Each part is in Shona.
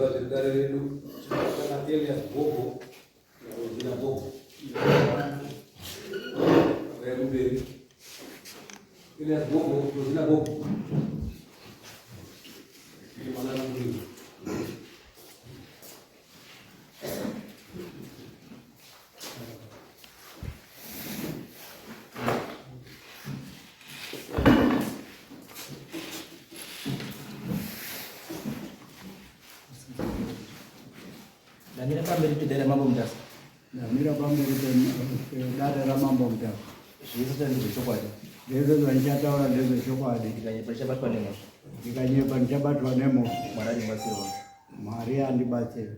Tinotaura zvedare redu chakatanga Elias Bobo naRosina Bobo. Vaya kumberi. Elias Bobo, Rosina Bobo. Mwana murimo. Ndamira pamberi pedare raMambo Mutasa. Ndamira pamberi pedare raMambo Mutasa. Zvese ndezvechokwadi. Zvese zvandichataura ndezvechokwadi. Ndikanyepa ndichabatwa nemhosva. Ndikanyepa ndichabatwa nemhosva. Mwari andibatsire wangu. Mwari andibatsire.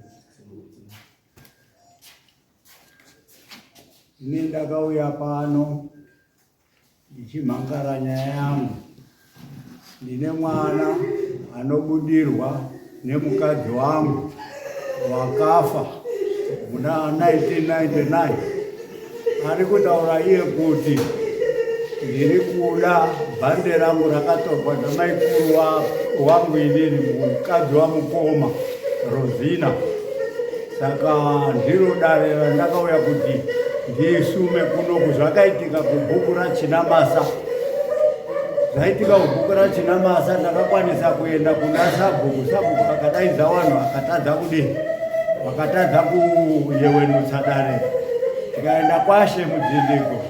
Ini ndakauya pano ndichimhangara nyaya yangu. Ndine mwana anobudirwa nemukadzi wangu wakafa muna 1999. Ari kutaura iye kuti ndiri kuda bhande rangu rakatorwa namaikuru wangu inini mukadzi wamukoma Rosina. Saka ndiro dare randakauya kuti ndisume kunoku zvakaitika kubhuku raChinamasa. Zvaitika kubhuku raChinamasa ndakakwanisa kuenda kuna sabhuku, sabhuku akadaidza vanhu akatadza kudii, vakatadza kuyewenutsa dare. Tikaenda kwashe Mudzindiko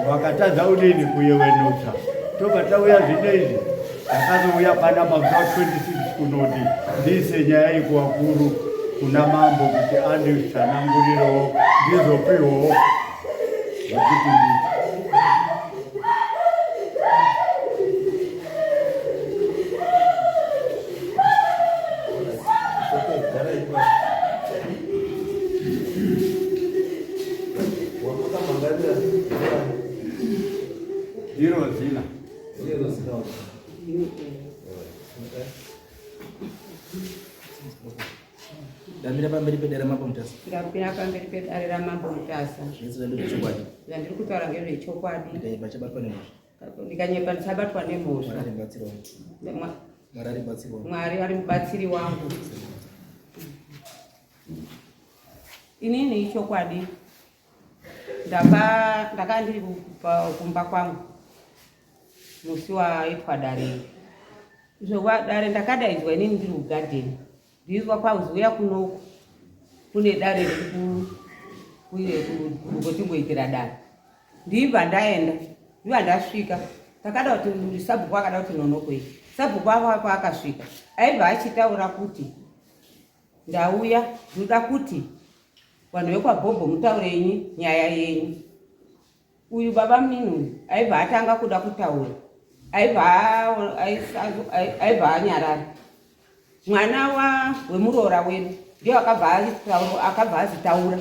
vakatadza kudini kuyewenutsa, tobva tauya zvino izvi Ndakazouya pana mazuva 26 kunoti ndiise nyaya iyi kuvakuru kuna mambo kuti anditsanangurirewo ndizopiwawo zvekuti ndiite. Ndiro zina. Ndamira pamberi pedare raMambo Mutasa. Ndamira pamberi pedare raMambo Mutasa. Zvese ndezvechokwadi. Zvandiri kutaura ngezvechokwadi. Ndikanyepa ndichabatwa nemhosva. Ndikanyepa ndichabatwa nemhosva. Mwari ari mubatsiri wangu. Mwari ari mubatsiri wangu. Mwari ari mubatsiri wangu. Inini ichokwadi ndaka ndaka ndiri kumba kwangu musi waitwa dare iri izvo dare ndakadaidzwa inini ndiri kugadheni ndinzwa kwauzi uya kunoku kune dare riri kutingoitira dare ndibva ndaenda ndibva ndasvika takada kuti sabhuku akada kuti nonokei sabhuku avo apo akasvika aibva achitaura kuti ndauya ndinoda kuti vanhu vekwabhobho mutaurenyi nyaya yenyu Uyu baba munini uyu aibva atanga kuda kutaura aibva aibva anyarara. Mwana wa wemuroora wedu ndiye akabva akabva azitaura.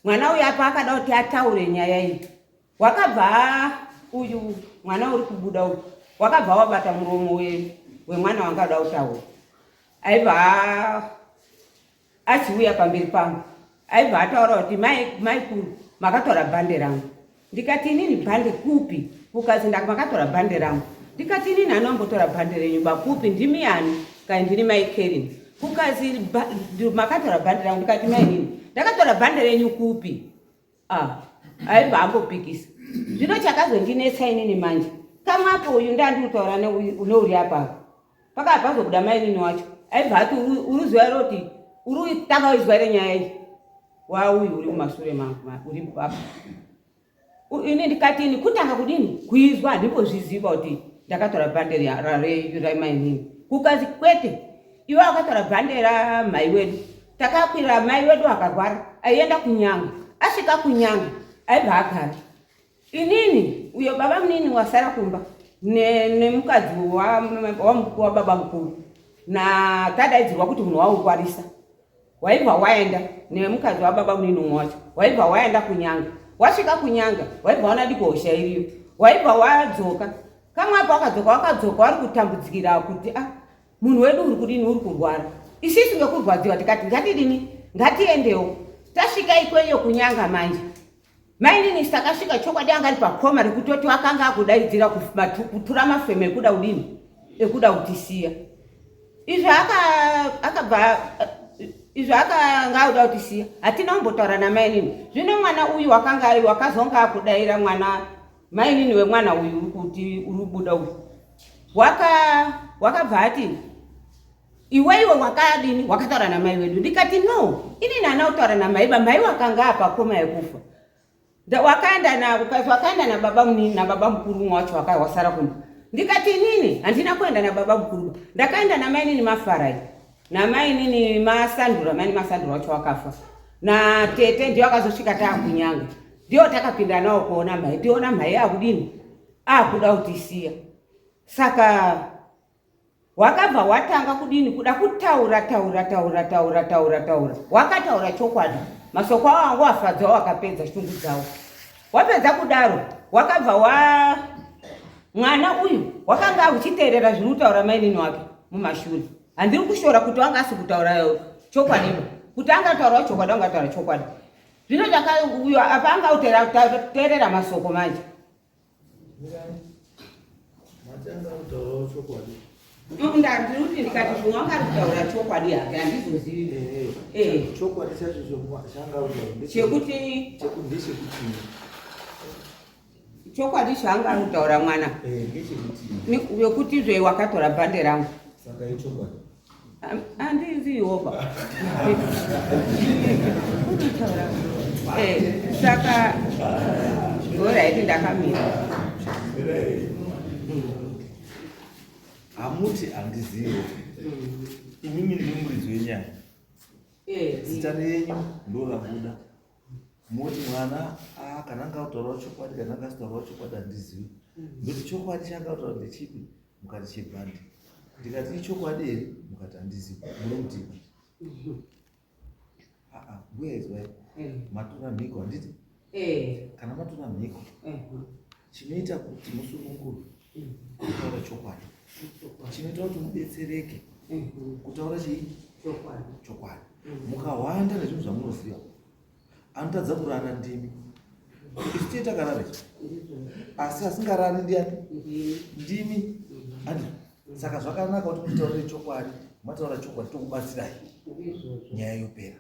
Mwana uyu apa akada kuti ataure nyaya iyi. Wakabva uyu mwana uri kubuda uyu wakabva wabata muromo wemwana wanga ada kutaura. Aibva Achiuya pamberi pangu aibva ataura kuti maikuru makatora bhande rangu. Ndikati inini bhande kupi? Kukazi makatora bhande rangu. Ndikati inini anombotora bhande renyu bakupi ndimi ani? Kai ndini mai Kerin. Kukazi makatora bhande rangu ndikati mai nini ndakatora bhande renyu kupi? Ah, aibva ambopikisa. Zvino chakazondinetsa inini manje kamwe apo uyu ndandikutaura neuri apapo Pakabva pazobuda mainini wacho aibva ati uruziva here kuti uri tanga uizwa here nyaya iyi wauyu uri mumashure mangu uri apa ini ndikati ini kutanga kudini kuizwa handimbozviziva kuti ndakatora bhande ramainini kukazi kwete iwe wakatora bhande ramai wedu takakwira mai wedu akarwara aienda kunyanga asvika kunyanga aibva agara Inini uyo baba munini wasara kumba nemukadzi wababa mukuru na tadaidzirwa kuti munhu waungwarisa waibva waenda nemukadzi wababa munini umwe wacho waibva waenda kunyanga wasvika kunyanga waibva wana diko hosha iriyo waibva wadzoka kamwe apo wakadzoka wakadzoka wari kutambudzikira kuti ah munhu wedu uri kudini uri kurwara isisu ngekurwadziwa tikati ngatidini ngatiendewo tasvika ikweyo kunyanga manje Mainini takasvika chokwadi anga ari pakoma rekutoti akanga akudaidzira kutura mafemo ekuda kudini ekuda kutisiya. Izvo akabva izvo akanga auda kutisiya, hatina kumbotaura namainini. Zvino mwana uyu wakanga wakazonga akudaira mwana mainini wemwana uyu uri kuti uri kubuda uyu wakabva ati iweiwe wakadini wakataura namai wedu. Ndikati no, inini hana kutaura namai ba, mai wakanga apa koma yekufa. Wakaenda na wakaenda na baba munini na baba mukuru wacho wakawasara kumba. Ndikati inini handina kuenda na baba mukuru, ndakaenda na mainini mafarai namainini masandura, maini masandura wacho wakafa na tete ndiyo akazosvika taakunyanga, ndiyo takapinda nawo kuona mhai, tiona mhai akudini akuda kutisiya. Saka wakabva watanga kudini kuda kutaura taura taura taura taura taura, wakataura chokwadi, masoko awo angu afadzawo, akapedza shungu dzawo. Wapedza kudaro wakabva wa mwana uyu wakanga uchiteerera zviri kutaura mainini wake mumashure. Handiri kushora kuti wanga asi kutaura chokwadi, kuti angataurawo chokwadi, angataura chokwadi. Zvino uyo apa anga uteerera masoko manje. Ndiri ndikati zvimwe wanga ari kutaura chokwadi hake, handizozivi chokwadi chacho changa chekuti chokwadi chaanga ari kutaura mwana wekuti zve wakatora bhande rangu. Handizivoba. Saka oraiti ndakamira. Hamuti handizivo, imimi ndimi muridzi wenyaya, zita renyu ndo rabuda, moti mwana kana anga kutaurawo chokwadi kana anga asitaurawo chokwadi handizivi. Ndoti chokwadi changa kutaura ndechipi? Mukati chebhandi. Ndikati ichokwadi here? Mukati handizivi. Muri kuti mbuya izwai, matora mhiko handiti? Kana matora mhiko, chinoita kuti musunungurwe kutaura chokwadi, chinoita kuti mubetsereke kutaura chii? Chokwadi. Mukahwanda nezvinhu zvamunoziva, anotadza kurara ndimi. Isu tee takarara isu, asi asingarari ndiani? Ndimi. Andi saka zvakanaka kuti mutaurire chokwadi, mataura chokwadi tokubatsirai, nyaya yopera.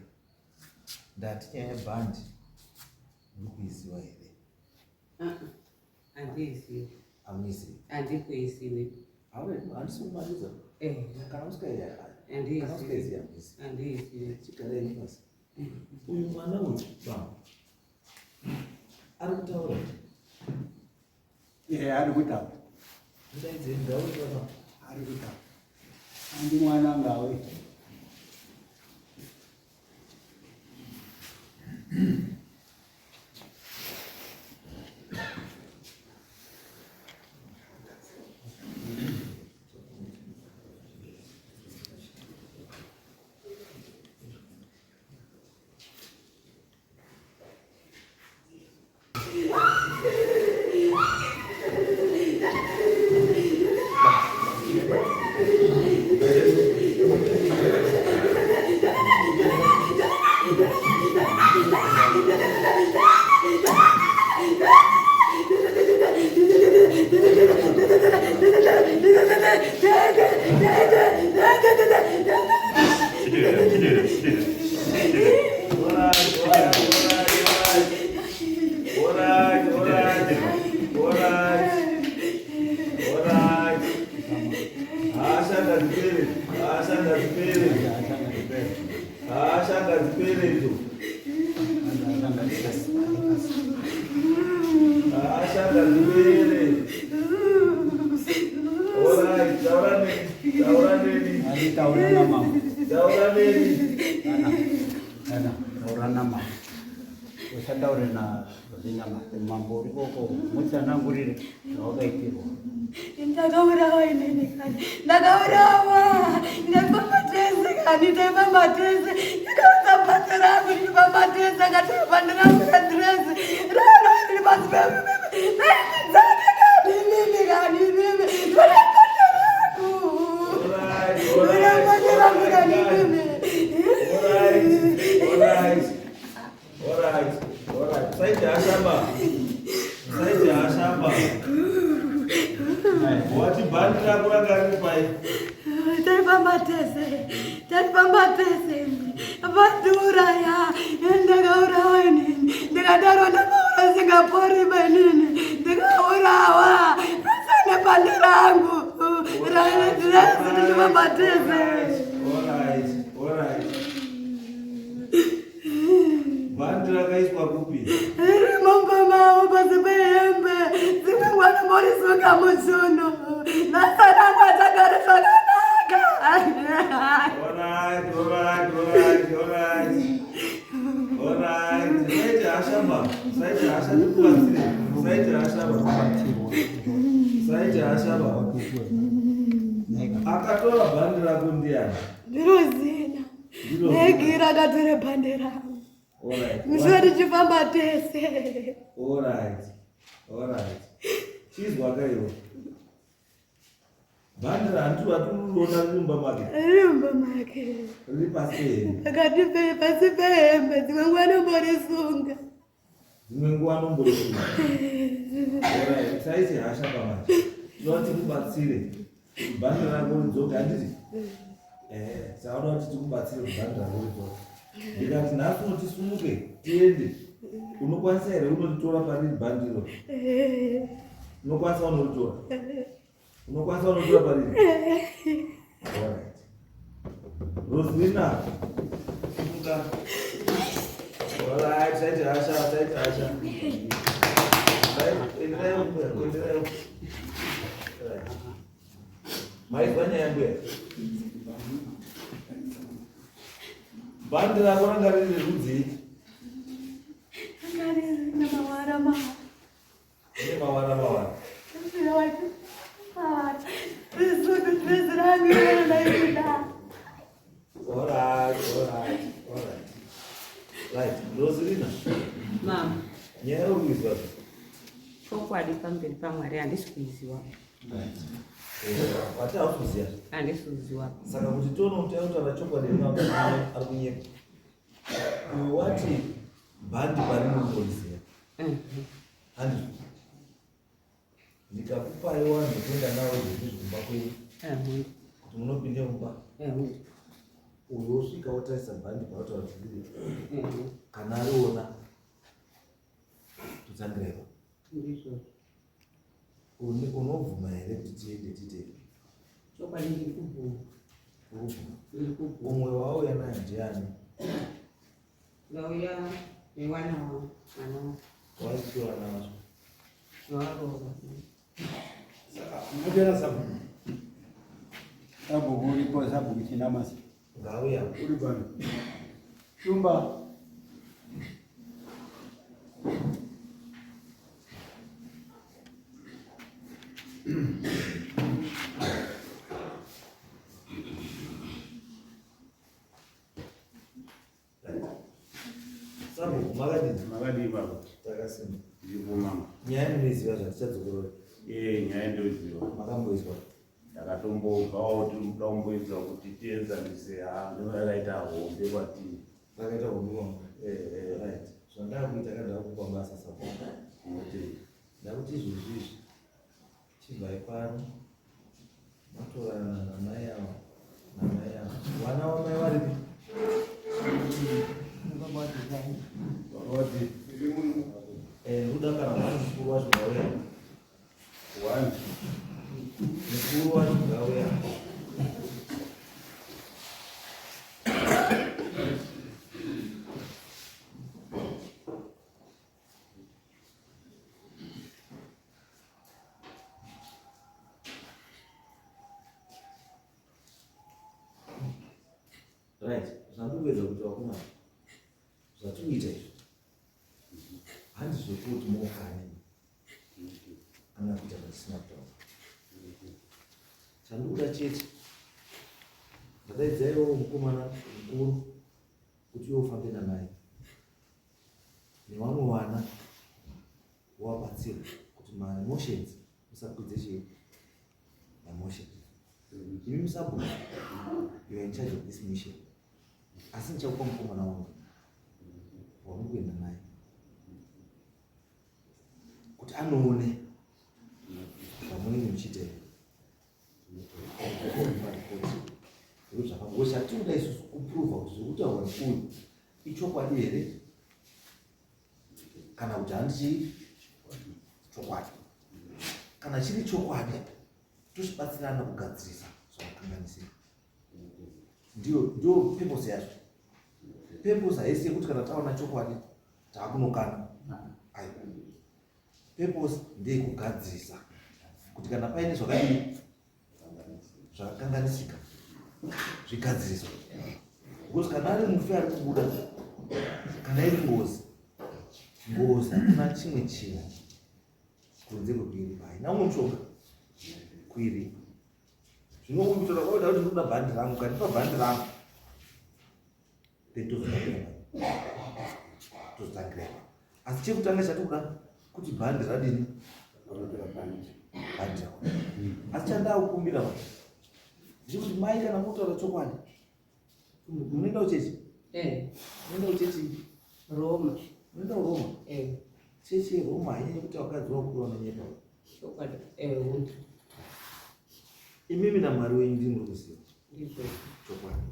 Ndati nyaya yebhandi muri kuiziva here? Handiizivi. Hamuizivi? Handikuizivi. Handisi kumaridza. Kana musingaizivi hamuizivi. Handiizivi. Chigarai pasi. Uyu mwana uyu baba ari kutaura. Ari kutaura. Ndaidzei ndauri baba. Ari kutaura. Andi mwana ngawe. Taura namambo. Taura namambo. Usataure na mambo urikoko, mutsanangurire zvawakaitirwa. Ndakaurawa inini kani, ndakaurawa. Ndaifamba tese kani, taifamba tese. Ndikaudza bhande rangu ndichifamba tese, akatora bhande rangu radhirezi rano riri pasi naiti dzake kani inini kani inini. Ndora bhande rangu, ndora bhande rangu kani inini. Saiti ashamba. Wati bhandi rako ranga riri pai? Taifamba tese taifamba tese vandiuraya ndakaurawa inini ndikadaro ndakaura singapori benini ndikaurawa asane bhande rangu raidresi tichifamba tese. Bhandi rakaiswa kupi? Riri mumba mavo pasi pehembe. Dzimwe nguva ndamborisunga muchuno. Nasanangu atagari zvakanaka. Alright, alright, alright, alright. Alright. Saite hasha ba. Saite hasha tikubatsire. Saite hasha ba. Saite hasha ba. Akatora bhandi rako ndiani? Ndirozina. Negira akatora bhandi rangu. Mushure tichifamba tese. Alright. Alright. Chizwa kaiwo. Bhandi rantu aturiona riri mumba make. Riri mumba make. Riri pasi pehembe. Pakati pasi pehembe dzimwe nguva anomborisunga. Dzimwe nguva anomborisunga. Alright. Saite hasha pamanje. Tinoda tikubatsire. Bhandi rako ridzoke handiti? Eh, saka unoda kuti tikubatsire kuti bhandi rako ridzoke. Ndikati nhasi unoti sumuke tiende. Unokwanisa here unoritora pariri bhandi iro? Unokwanisa unoritora? Unokwanisa unoritora pariri? Alright. Roslina. Sumuka. Alright, saite hasha, saite hasha. Right, enderai uko, enderai uko. Right. Maizwa nyaya mbuya? Bhandi rako ranga riri rerudzii? Ranga riri nemawara mawara. Rine mawara mawara. Dress rangu iroro ndaikuda. Alright, alright, alright. Right, Roselina. Mama. Nyaya uri kuizwa. Chokwadi pamberi paMwari handisi kuiziwa. Right. Wati hausi kuziva. Handisi kuziwa. Saka kuti tione kuti anotaura chokwadi here ari kunyepa. Uyu wati bhandi parinomboriziva. Handizvo. Ndikakupai wanhu kuenda nawo izvozvi kumba kwenyu. Kuti munopinde mumba. Uyu wosvika wotarisa bhandi pautaura kuti riri. Kana ariona totsangira ipapo. Ndizvo. Unobvuma here kuti tiende tiite? Chokwadi ndiri kubvuma. Urikubvuma? Ndiri kubvuma. Umwe wauya naye ndiani? Ndauya newana wangu, mwana wangu. Waiti wana wacho? Waroora. Saka unopera sabhuku. Sabhuku uripo, sabhuku Chinamasa. Ngauya. Uri pano. Shumba. Sabhuku makadini? Makadii baba? Takasimba. Ndiripo mama. Nyaya munoiziva zvatichadzokorora. Eh, nyaya ndoiziva. Makamboizwa? Ndakatombobvawo kuti muda kumboedza kuti tienzanise ha yakaita hombe kwatiri. Rakaita hombe kwamuri. Eh, eh. Right. Zvandakuita kana ndakupa basa sabhuku. Okay. Ndakuti izvozvi izvi chibvai pano matorana namai ava namai ava. Vana vamai varipi? Vati Eh, ruda kana mwana mukuru wacho ngauya. one Mukuru wacho ngauya. Right, zvandikuedza kuti vakomana zvatikuita izvi handi zvekuti mokane kana kuita zvatisina kutaura. Chandikuda chete ndadaidzaiwo mukomana mukuru kuti iwe ufambe namai nevamwe vana wabatsira kuti maemotions musakwidze chii maemotions. Imi musabhuku, you are in charge of this mission, asi ndichakupa mukomana wangu wamuri kuenda naye kuti anoone zvamunenge muchiita here. Maripoti. Ndozvakakosha chatinoda isusu kuprova kuti zviri kutaurwa neuyu ichokwadi here kana kuti handichi chokwadi. Kana chiri chokwadi tochibatsirana kugadzirisa zvakakanganisika. Ndiyo ndiyo purpose yazvo. Purpose haisi yekuti kana taona chokwadi taakunokana. Aiwa. Purpose ndeyekugadzirisa kuti kana paine zvakadii zvakakanganisika zvigadziriswe because kana ari mufi ari kubuda kana iri ngozi ngozi hakuna chimwe chinhu kunze kwekuiripa haina umwe mushonga kuiripa zvino kutora kwakuda kuti ndikuda bhandi rangu kandipa bhandi rangu then tozotangira tozotangira asi chekutanga chatikuda kuti bhandi radini bhandi rako asi chandakukumbira va ndechekuti mai kana mutaura chokwadi munoenda kuchechi eh. munoenda kuchechi roma munoenda kuroma eh. chechi yeroma hainyanyi kuti vakadzi vakuru vanonyepa chokwadi eh, imimi namwari wenyu ndii muri kuziva chokwadi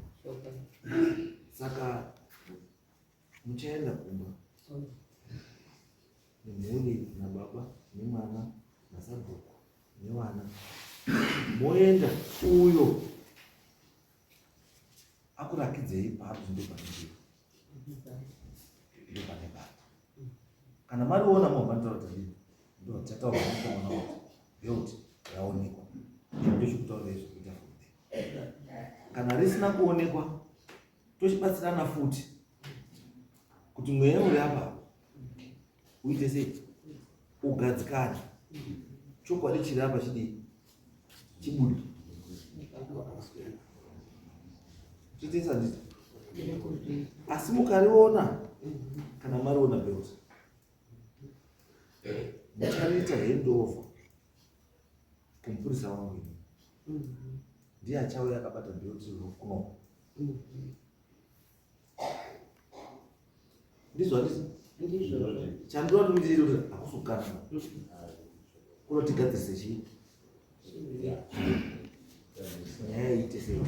saka muchaenda kumba nemhuri nababa nemwana nasabhuku nevana moenda uyo akurakidzei paari kuti ndopanenge ndopane bata kana mariona mobva nditaura tadini ndo tichataura mukomana kuti belt raonekwa ndochikutaura izvo kuita from there kana risina kuonekwa tochibatsirana futi kuti mweya uri apa uite sei ugadzikane chokwadi chiri apa chidii chibude chitesa nditi asi mukariona kana mariona belt muchariita handover kumupurisa wangu ini ndiye achauya akabata belt kuno ndizvo handiti chandinoda kuti kuti hakusukana kunotigadzirise chii nyaya iite sei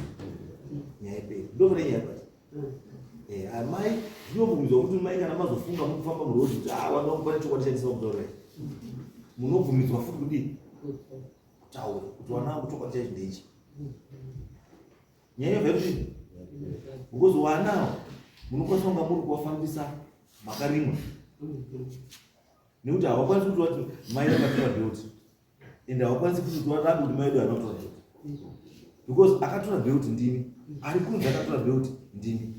nyaya iperi ndofane nyaya bati eh, amai zvinobvumidzwa kuti mai kana mazofunga mukufamba muroad kuti ah vana vangu pane chokwadi chandisina kutaura munobvumidzwa futi kudii kutaura kuti vana vangu chokwadi chacho ndeichi nyaya yobva yekudini because wanawo munokwanisa kunga muri kuwafambisa makarimwa nekuti hawakwanisi kuti wati mai vakatora belt and hawakwanisi kuti varambe kuti mai vedu havana kutora belt because akatora belt ndimi ari kunzi akatora belt ndimi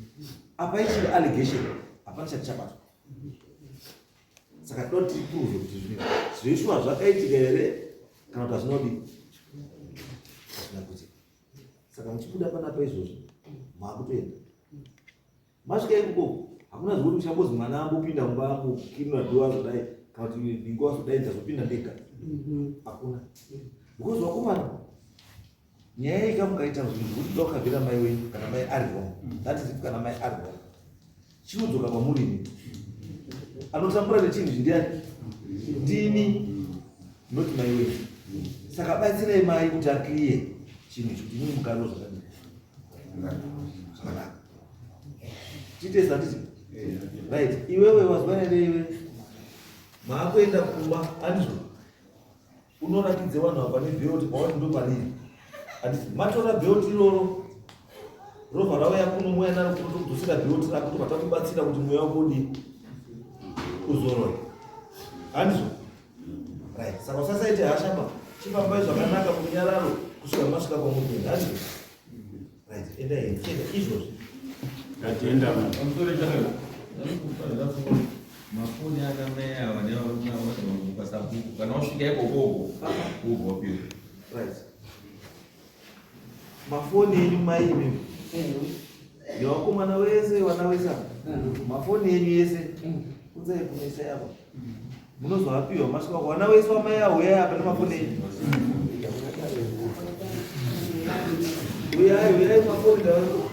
apa ichiri allegation hapana chati chabatwa saka tinoda kuti tiprove kuti zvinhu zveshuwa zvakaitika here kana kuti hazvina kudii hazvina kuitika saka muchibuda panapa izvozvi makutoenda masvika ikoko hakuna zvekuti muchambozi mwana ambopinda mumba ambokinura dho azodai kana kuti ndingo azodai ndazopinda ndega mhm. hakuna because vakomana nyaya ika mukaita zvinhu zvekuti kuda kukavhira mai wenyu kana mai ari wrong that is if kana mai ari wrong chinodzoka kwamuri imi anotambura nechinhu ichi ndiani ndini not mai wenyu saka batsirai mai kuti akliye chinhu ichi kuti imimi mugariro zvakadii zvakanaka tiite sanditi right iwewe wazwa here iwe maakuenda kumba andizvo unoratidze vanhu ava pane belt pawati ndo pariri handiti matora belt iroro robva rauya kuno mweya naro kuno tokudzosera belt rako tobva takubatsira kuti mweya wako udii uzorore handizvo right saka usasaite hasha ba chifambai zvakanaka murunyararo kusvika masvika kwamuri kuenda handizvo right endai henyu chienda izvozvi Ndatenda. Pamusoro chakaipa. Mafoni ana mai ava nevarume ava vanobva sabhuku kana wasvika ikokoko ubva wapiwa. Right. Mafoni enyu mai imimi nevakomana vese vana vese ava mafoni enyu ese kunzai kunesa yavo munozoapiwa masvika vana vese vamai avo uyai apa nemafoni enyu uyai uyai mafoni ndava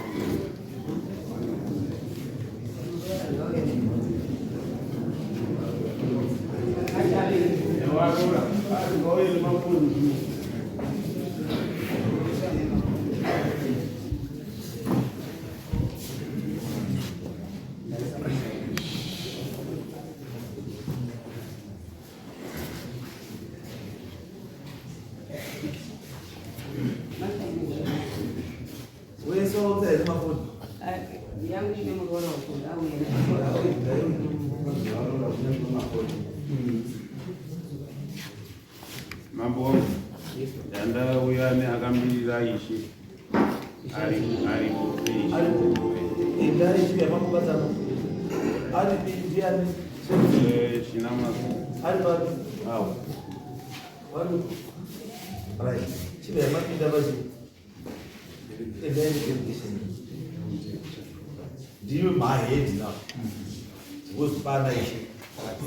Vese vautsa here mafoni? Yangu ine muroora uko ndauya. Mambo wangu, ndandauya neakamirira ishe aripo. Endai chivi yamakubatana. Aripi ndiani? Chinamasa. Ari papi? Awo. Vari right. Chivi yamapinda pachi. Endai nedelegation. Ndiwe mahead now. Because pana ishe.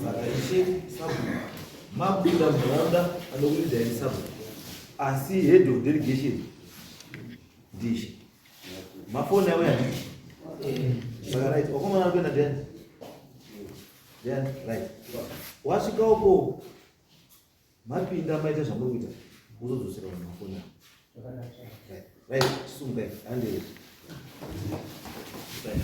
Saka ishe sabhuku. Mapinda munharaunda anokuidzai sabhuku. Asi head of delegation ndishe. Mafoni auya ndii. Saka right, wakomana ari kuenda ndiani? Ndiani? Right. Wasvika uko mapinda maita zvamuri kuita wozodzosera vanhu mafoni avo. Right, right, sungai, handei. Right,